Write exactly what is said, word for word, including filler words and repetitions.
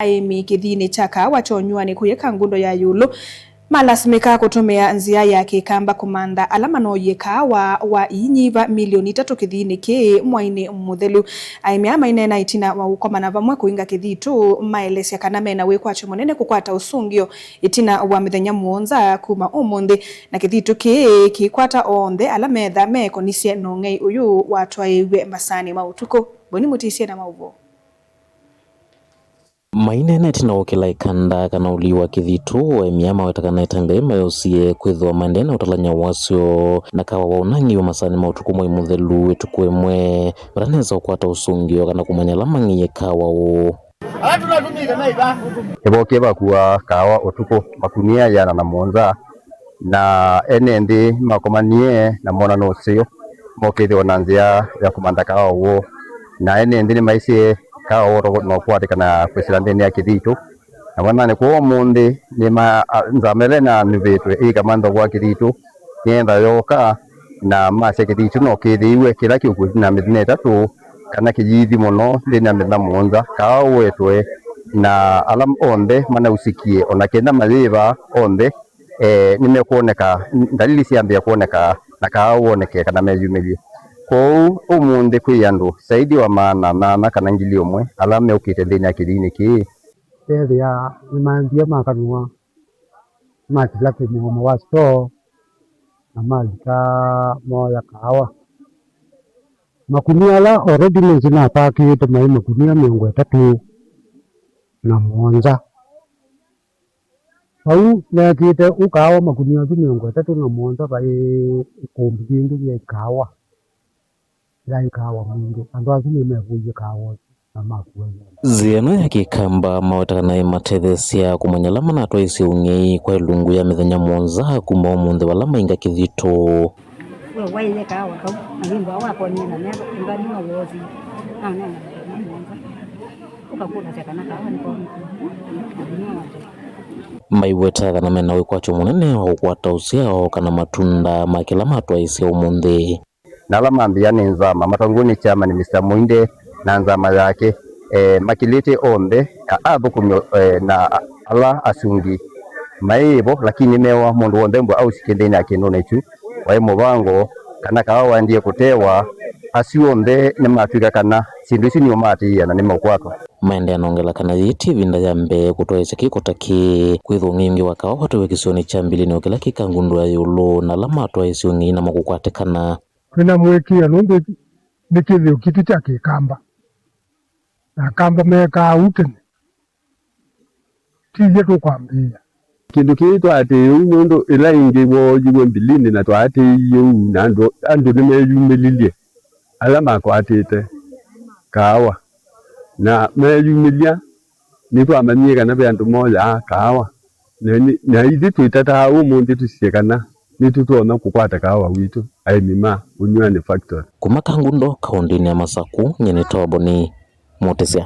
Aĩmi kĩthiinĩ kya kaawa kya Ũnyuanĩ kũyĩ Kangundo ya ĩũlũ malasimĩkaa kũtũmĩa nzĩa ya kĩkamba kũmantha ala manoyie kaawa wa iinyiva milioni itatũ kĩthiinĩ kĩĩ mwainĩ mũthelu. Aĩmi aa maineena ĩtina wa ũkomana vamwe kũinga kĩthitũ, maelesya kana mena wĩkwatyo mũnene kũkwata ũsũngĩo ĩtina wa mĩthenya mũonza kuma ũmũnthĩ, na kĩthitũ kĩĩ kĩikwata onthe ala metha meekonisye na ũng'ei ũyũ watwaĩiw'e masaanĩ ma ũtukũ. Boni Mũtisye na maũvoo. Maineena ĩtina wa ũkĩla ĩkanda kana ũlii wa kĩthitũ, aĩmi aa maweta kana ĩtambya yĩĩ mayosie kwĩthĩwa maendee na ũtalany'a wasyo na kaawa wa ũnangĩiwe masaanĩ ma ũtukũ mwai mũthelu ĩtukũ ĩmwe, matanesa ũkwata ũsũngĩo kana kũmanya ala mang'eie kaawa ũũ. Nĩvookie vakua kaawa ũtukũ makunia ĩana na mũonza, na ene nthĩ makomanie na monano ũseo mokĩthĩwa na nzĩa ya kũmantha kaawa ũũ, na ene nthĩ nĩmaisye kaawa ũũ no ũkwatĩkana kwĩsĩla nthĩnĩ ya kĩthitũ. Na mwananĩ kwoou ũmũnthĩ nĩma a- nzama ĩla ĩnanuvĩtwe ĩikamantha ũvoo wa kĩthitũ nĩenda yooka, na masya kĩthitũ no kĩthĩiwe kĩla kĩũkũthi na mĩthenya ĩtatũ, kana kĩyithi mũno nthĩnĩ ya mĩthenya mũonza, kaawa ũetwe, na ala onthe manausĩkie, o na kenda mayĩva onthe, eh, nĩmekwoneka, ndalili syambĩĩa kwoneka, na kaawa woneke kana meyumĩlye. Kwoou, ũmũnthĩ kwĩ andũ saidi wa maana nana kana ngili ũmwe ala meũkĩte nthĩnĩ ya kĩthiinĩ kĩĩ. Ethĩa nĩmanthie makanũa, matila kĩmũomo wa store, na malika mooya kaawa. Makunia ala already nĩsĩ napakĩte maĩ makunia mĩongo ĩtatũ na mũonza. Vau nekĩte ũkaawa makunia asu mĩongo ĩtatũ na mũonza, vaĩ ĩkũmbi yĩngĩ yĩ kaawa, yaĩ kaawa mwingĩ. Andũ asu nĩmekũie kaawa ũsu na makua ĩana. Nzĩa ĩno ya kĩkamba maweta kana ĩmatetheesya kũmanya ala manatwaĩsye ũng'ei kwa ĩlungu ya mĩthenya mũonza kuma ũmũnthĩ vala mainga kĩthitũ. We waĩe kaawa kau, na wĩmbwa wakonie na meko, ĩmbani no wosi, na nena mĩthenya mũonza, ũkakũlasya kana kaawa nĩkomĩkie, na nĩwonje. Maiweta kana mena wĩkwatyo mũnene wa kũkwata ũsyao kana matunda ma kĩla matwaĩsye ũmũnthĩ. Na ala mambĩa nĩ nzama matongoew'e nĩ chairman Mister Muinde na nzama yake, eh, makilĩte onthe, a- athũkũmi, eh, na a- ala asungi maĩ vo, lakini mewa mũndũ w'onthe mbwa ausikie nthĩnĩ ya kĩndũnĩ kyu waĩ mũvango, kana kaawa waendie kũtewa, asu onthe nĩmatw'ĩka kana syĩndũ isu nĩũmaatĩĩa na nĩmeũkwatwa. Maendea na ongela kana yĩĩ ti ĩvinda ya mbee kũtwaĩsya kĩko ta kĩĩ, kwĩthwa ũng'ei ũngĩ wa kaawa watwaiwe kĩsionĩ kya Mbilini o kĩla kĩ Kangundo ya ĩũlũ, na ala matwaĩsye ũng'ei namo kũkwatĩkana. Twĩna mũĩkĩĩo nũndũ nĩ kĩthĩo kitũ kya kĩkamba, na akamba meekaa ũu tene. Ti ithyĩ tũkwambĩĩa. Kĩndũ kĩĩ twaatĩĩe ũu nũndũ ĩla ĩngĩ wooyiwe Mbilini na twaatĩĩie ũu, na andũ, andũ nĩmeyumĩlilye ala makwatĩte kaawa, na meeyumĩlya. Nĩtwamanyie kana ve andũ moyaa kaawa, na, na ithyĩ twĩtataa ũmũnthĩ tũsisye kana nĩtũtonya kũkwata kaawa witũ aĩmi ma Ũnyuanĩ Factory. Kuma Kangundo, kaũndĩnĩ ya Masakũ, nyie nĩ Toboni Mũtĩsya.